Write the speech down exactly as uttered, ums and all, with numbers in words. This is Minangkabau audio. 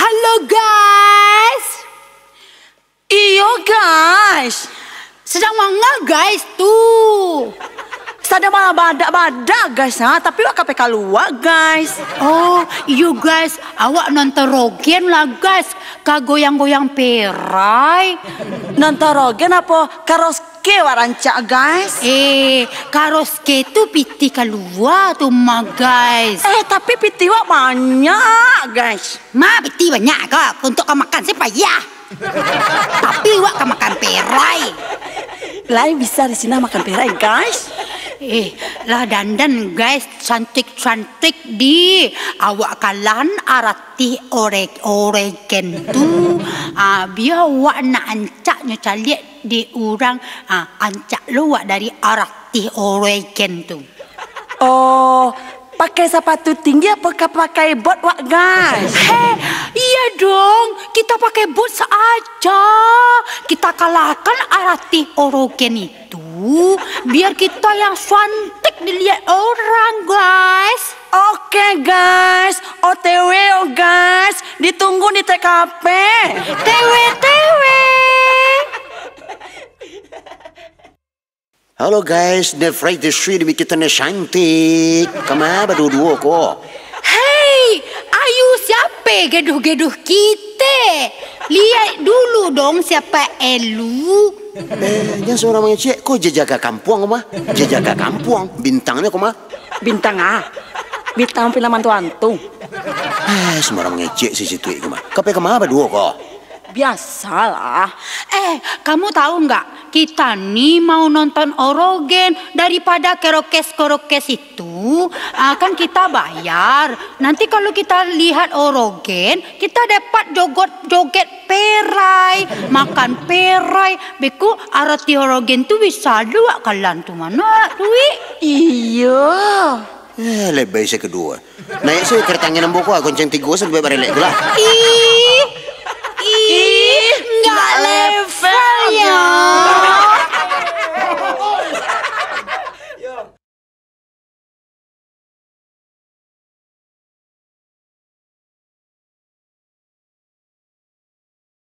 Halo, guys. Iyo, guys. Sadang manga, guys, tu? Sadang babadak-badak, guys, ha? Tapi wak ka pai kalua, guys. Oh, iyo, guys. Awak nonton Rogen lah, guys. Ka goyang-goyang perai. Nonton Rogen apo? Karaoke wak rancak, guys. Eh, karaoke tu pitih kalua tu mah, guys. Eh, tapi pitih wak banyak, guys. Ma, pitih banyak ko, untuak ka makan se payah. Tapi wak ka makan perai. Lai bisa di siko makan perai, guys. Eh, lah dandan, guys, cantik-cantik di. Awak kalan aratih ore-, Rogen tu. Ah, bia wak nak ancak nyo caliak di urang, ah, ancak lo wak dari aratih Rogen tu. Oh, pakai sapatu tinggi apo ka pakai bot wak, guys? Heh, iya dong, kita pakai bot saja. Kita kalahkan aratih Rogen itu, biar kita yang cantik dilihat orang, guys. Oke, guys, O T W yo, guys, ditunggu di T K P. T W, T W. Halo guys, the Friday Street demi kita ni cantik. Kama baduo-duo ko? Hei, ayu siape gaduh-gaduh kite? Liek dulu dong siape elu. Eh, jan surang mangecek, ko jajaga kampuang ko mah. Jajaga kampuang, bintangnyo ko mah. Bintang ah. Bintang film antu-antu. Eh, sembarang mangecek si Situik ko mah. Kape kama baduo ko? Biasalah. Eh, kamu tahu nggak? Kita ni mau nonton Rogen daripada kerokes-kerokes itu, ah, kan kita bayar. Nanti kalau kita lihat Rogen, kita dapat jogot-joget perai, makan perai. Beko aratih Rogen tu bisa lo wak kalan tu mah, Dek Tuik. Iyo. Eh, lebih se kedua. Naik se kereta angin ambo ko, gonceng tigo sampai barelek tu lah. Ih, ih, nggak